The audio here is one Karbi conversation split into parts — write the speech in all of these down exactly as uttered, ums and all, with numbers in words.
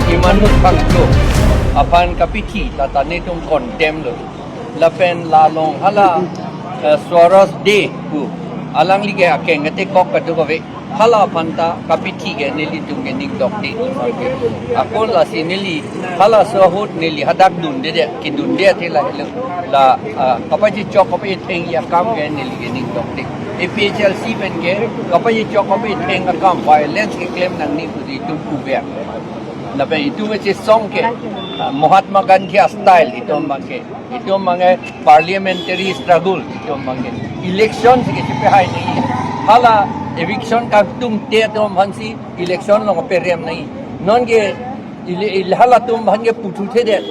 Imanus Phangcho aphan kapithi lata netum condemn lo. Lapen la along hala, eh, Swaraj Dey pu alangli ke akeng kate kok kado kave. Hala aphan ta kapithi ke nelitum ke ning dokde. Ako lasi neli hala so ahut neli hadak dunde de, kidunde athe lahelo. La, ah, kapachechok kapachetheng akam ke neli ke ning dokde. A P H L C pen ke kapachechok kapachetheng akam, violence keklem nangne pusi itum puver. Lapen itum kachesong ke, ah, Mahatma Gandhi a-style itum abang ke. Itum abang ke parliamentary struggle itum abang ke. Election si kachepehai nangji. Hala eviction kangtungte atum aphansi election along perem nangji. Non ke ili, ili halatum aphan ke puthuthedet.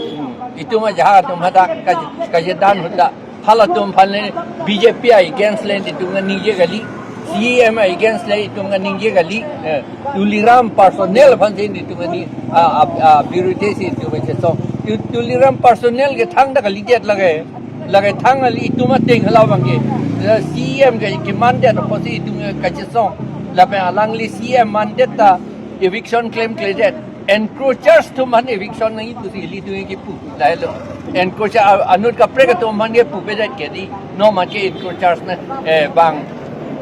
Itum ajahak atum hadak kaj-, kajedan ahut ta halatum aphan le B J P against le itum kaningje kali. C E M against le itum kaningje kali. Eh, Tuliram personal aphansi itum kani, ah, ah, ah, birute si itum kachesong. Tu-, Tuliram personal ke thangta kalidet lake. Lake thang kali itum ateng hala abang ke. Eh, C E M ke kemandet apotsi itum kachesong. Lapen alangli C E M mandet ta eviction klemkledet. Encroachers atum aphan eviction nangji pusi ilitum kipu. Lahelo. Encroacher a-, anut kaprek atum aphan ke pupedet ke di. Non amat ke encroachers na, eh, bang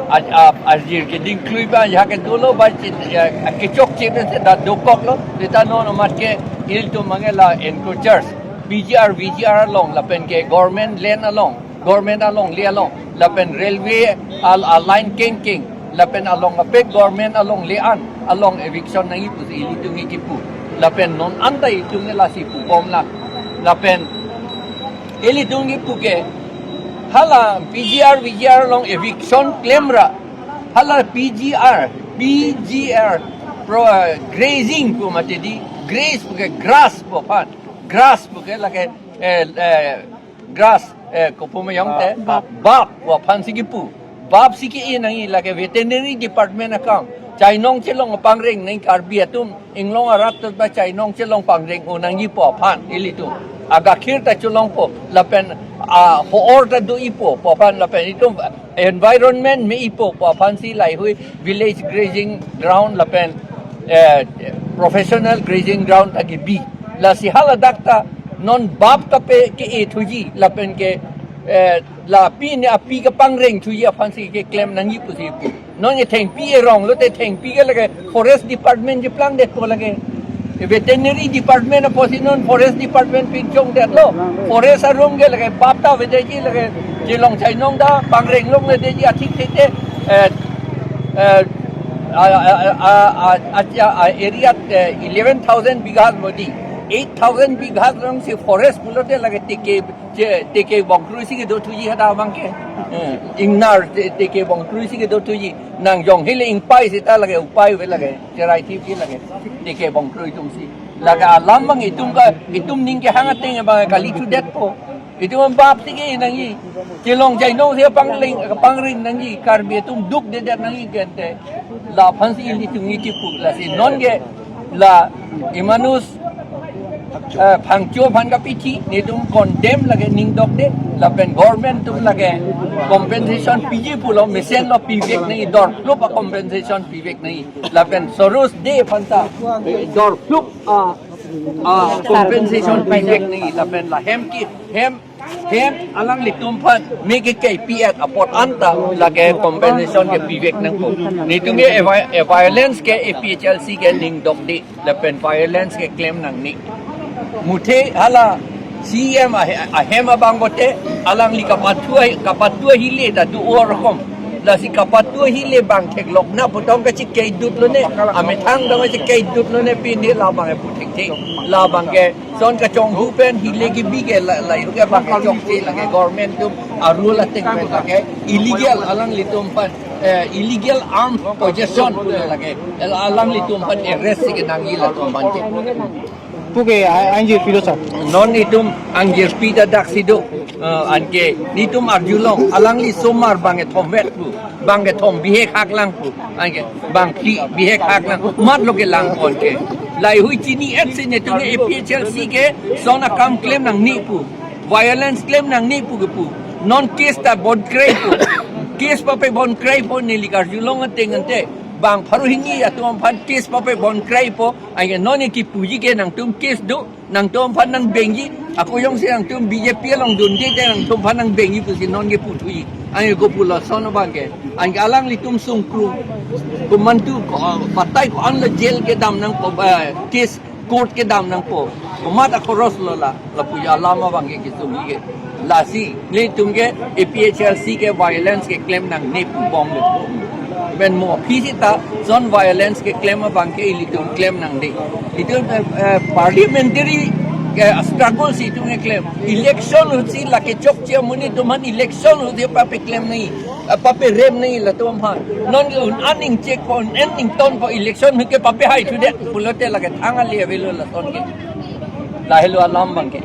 a, a, ajir keding klui ba ajahak ke dolo ba chi, eh, kechokche pensi ta dokoklo. Seta non amat ke ilitum abang ke la encroachers. P G R, V G R along lapen ke government land along, government alongle along, lapen railway al-, a-line kengkeng, lapen along kaprek government alongle an along eviction nangji pusi ilitum kipu. Lapen non anta itum ke lasi pubom lang. Lapen ilitum kipu ke hala P G R, V G R along eviction klemra, hala P G R, P G R pro, eh, grazing pu mati di, graze pu ke grass pu aphan, grass pu ke lake, eh, eh, grass, eh, kopu mayong te, bap. Bap pu aphansi kipu. Bap si ke-e nangji lake veterinary department akam. Chainong chelong pangreng nangji Karbi atum, inglong arat ta chainong chelong pangreng-o nangji pu aphan ilitum. Agakhir ta chelongpo lapen, ah, ho-or ta do-ipo pu aphan lapen itum environment me-ipo pu aphansi laheihui village grazing ground lapen, eh, professional grazing ground ta kebi. Lasi haladak ta non bap kape ke-e thuji lapen ke, eh, la pine api kapangreng thuji aphansi keklem nangji pusi pu. Non ke thengpi erong lote thengpi ke lake forest department cheplangdetpo lake. Veterinary department apotsi non forest department pinchongdetlo. Forest arum ke lake bap ta avedeji lake chelong chainong ta pangreng longledetji athik thekte, eh, eh, a, a, a, a, a, a, a area, eh, eleven thousand bighas modi. Eight thousand bighas alongsi forest pulote lake teke, che, teke bongkrui si kedo thuji hadak abang ke. Eh, ingnar te-, teke bongkrui si kedo thuji. Nangjong hele ingpai seta lake upai ave lake. Cherai thip ke lake. Teke bongkrui atumsi. Lake alam abang itum ka, itum ning kehang ateng abang kali thudetpo. Itum bap si ke-e nangji. Chelong chainong si pangreng, pangreng nangji. Karbi atum dukdedet nangji gente. La aphansi ilitum kipu. Lasi non ke la Imanus, eh, Phangcho aphan kapithi, netum condemn lake ning dokde, lapen government atum lake compensation piji pulo, mesenlo pivek nangji, dorphlup a-compensation pivek nangji, lapen Swaraj Dey aphan ta dorphlup a, a-compensation pivek nangji, lapen la hem ke, hem, hem alanglitum aphan me kekeipi-et apot anta lake compensation kepivek nangpo. Netum ke evi-, eh, violence ke A P H L C ke ning dokde lapen violence keklem nangne. Muthe hala C E M ahe-, ahem abang bote alangli kapathu ahi-, kapathu ahile ta do-o rokom. Lasi kapathu ahile bang theklok na putong kachekei dut lone. Amethang dong kachekei dut lone pine labang ke pu thekthe. Labang ke son kachonghu pen hile kebi ke la, laheihui ke bang kechokche lake government atum a-rule ateng pen lake illegal alanglitum aphan, eh, illegal arms possession pu lake. Alanglitum aphan arrest si kenangji latum aphan ke. Puke a-, angjirpi do sir. Non itum angjirpi ta daksi do, eh, anke netum arjulong alangli somar bang kethom vet pu, bang kethom bihek hak lang pu, anke bang phli bihek hak lang, matlo kelang pon ke. Laheihui chini-et si netum ke A P H L C ke son akam klem nangne pu, violence klem nangne pu kepu. Non case ta bond kreipo. Case pape bond kreipo neli karjulong ateng ante. Bang pharo hini atum aphan case pape bon kraipo, anke non ke kipuji ke nangtum case do, nangtum aphan nangbengji, ako jongsi nangtum B J P along dunde te nangtum aphan nangbengji pusi non ke puthuji. Anke kopi lason abang ke. Anke alanglitum sungkrung. Komantu ko, batai ko-an la jail kedam nangpo, eh, case court kedam nangpo. Komat akhoros lo la, lapu alam abang ke kisung ke. Lasi, nelitum ke A P H L C ke violence keklem nangne pu bomlo. Pen mo aphi seta, lason violence keklem abang ke ilitum klem nangde. Itum, eh, eh, parliamentary, eh, struggle si itum keklem. Election ahut si lake chokche amonit atum aphan election ahut si papeklem nangji. Ah, paperem nangji latum aphan. Non ke un-an ingchekpo, un-an ingtonpo election ahut ke papehai thudet pulote lake thang ale avelo lason ke. Lahelo alam abang ke.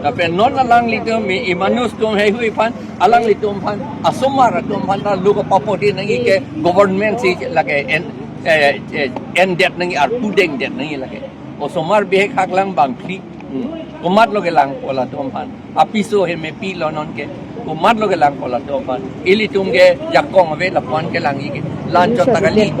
Lapen non alanglitum i-, imanus atum heihui aphan, alanglitum aphan, asomar atum aphan ta lo kapapodi nangji ke government si lake en, eh, eh, endet nangji, arpu dengdet nangji lake. Osomar bihek haklang bangphli. Hmm. Komatlo kelangpo latum aphan. Apiso he mepilo non ke. Komatlo kelangpo latum aphan. Ilitum ke jakong ave lapu-an kelangji ke. La-anchot ta kali.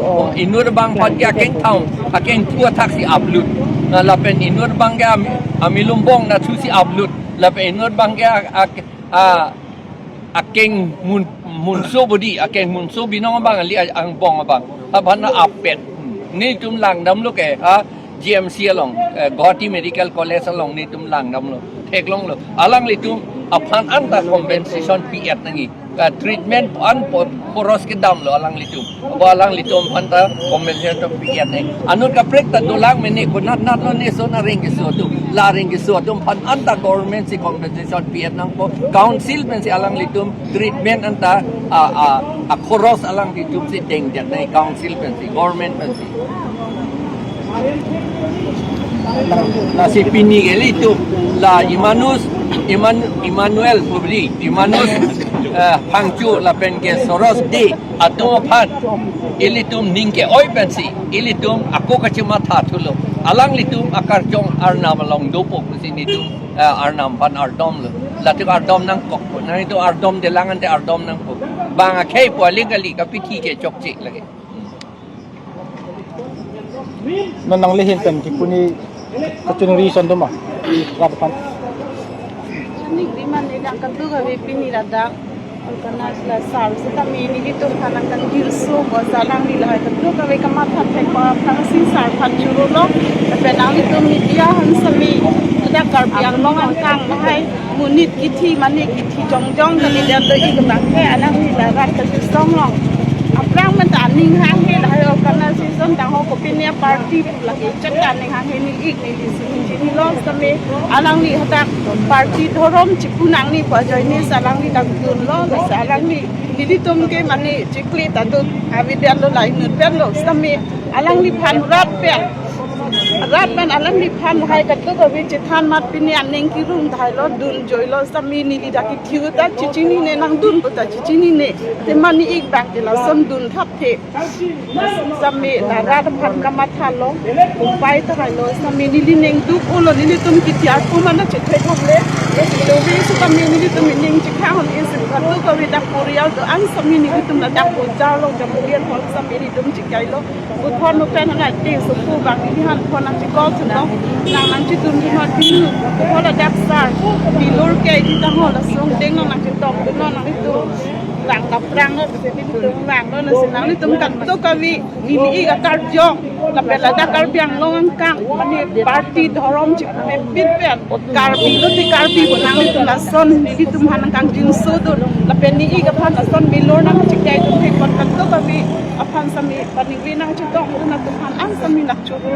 Inut abang aphan ke akeng thang, akeng thu athak si upload. Na lapen inut abang ke ami, ami lumbong na thu si upload. Lapen inut abang ke a, a, a, akeng mun, munso bodi, akeng munso binong abang ali a-, angbong abang. Aphan na apet. Nelitum langdamlo ke, ha, G M C along, eh, Guwahati Medical College along nelitum langdamlo. Theklonglo. Alanglitum aphan anta compensation pi-et nangji. Eh, treatment an po, khoros kedamlo alanglitum. Abo alanglitum aphan ta compensation pi-et nangji. Anut kaprek ta dolang mene konat natlo ne lason areng keso atum. La areng keso atum aphan anta government si compensation pi-et nangpo. Council pensi alanglitum treatment anta a, a, akhoros alanglitum si dengdet nangji council pensi, government pensi. Lasi pini ke ilitum la Imanus, Iman-, Emmanuel Publi, Imanus, eh, Phangcho lapen ke Soros Dey atum aphan ilitum ning ke-oi pensi ilitum ako kachematha thulo. Alanglitum akarjong arnam along dopo pusi nelitum, eh, arnam aphan ardomlo. Latum ardom nangkokpo. Nanglitum ardom delang ante ardom nangkok. Bang akhei pu aling kali, kapithi ke chokche lake. Non nangli ahin pen kipu ni kachingri ason do ma? Rat aphan. Chingri mane lang kadokave pini ladak organize la sir seta mini nelitum aphan nangkangjinso, bo sir alangli lahai kadokave kamatha thek aphan si sir aphan chorolo. Lapen nanglitum media aphan sami, ladak Karbi Anglong angkang lahai monit kithi mane kithi jongjong kalidet do ik abang ke alangli la rat kachisong long. Aphrang pen ta aning hanghe lahai organization dang ho kopine party pu lake chot ta aning hanghe, neli ik neli si chinilo sitame alangli hadak party dhorom chipu nangji pu ajoine si alangli dak dunlo, si alangli nelitum ke mane chikli ta do avedetlo, la inut petlo sitame alangliphan rat pen, rat pen alangliphan lahai kadokave chethan mat pine aning kirung thailo, dun joilo sitame neli dak kethiu ta chechinine, nangdun pu ta chechinine. Te mane ik abang ke lason dun thapthe. Sitame la rat aphan kamathalo, upai ta kailo, sitame neli ning duk-olo, nelitum kithi arpu mana chethe thomle. Lasi dovi sitame nelitum ning chekhang hon isi kadokave dak poriyal do-an sitame nelitum ladak Bojar along Jamalian Hall sitame nelitum chekailo. Puthot no pen nang ati supu abang neli aphan phone nangchekok thuno, nang nangchedun thuno, dinu. Puthot ladak sir, bilur ke di tangho, lason dengno nangchetong thuno, nanglitum lang kaprang lo, nelitum lang lo, lasi nanglitum kadokave neli ik akarjong, lapen ladak Karbi Anglong angkang mane party dhorom chipamepit pen Karbi lo te Karbi pu nanglitum lason nelitum aphan nangkangjinso dun, lapen neli ik aphan lason bilur nangchekai dun thek pon kadokave aphan sami paningri nangchetong dun atum aphan an sami nangchoro.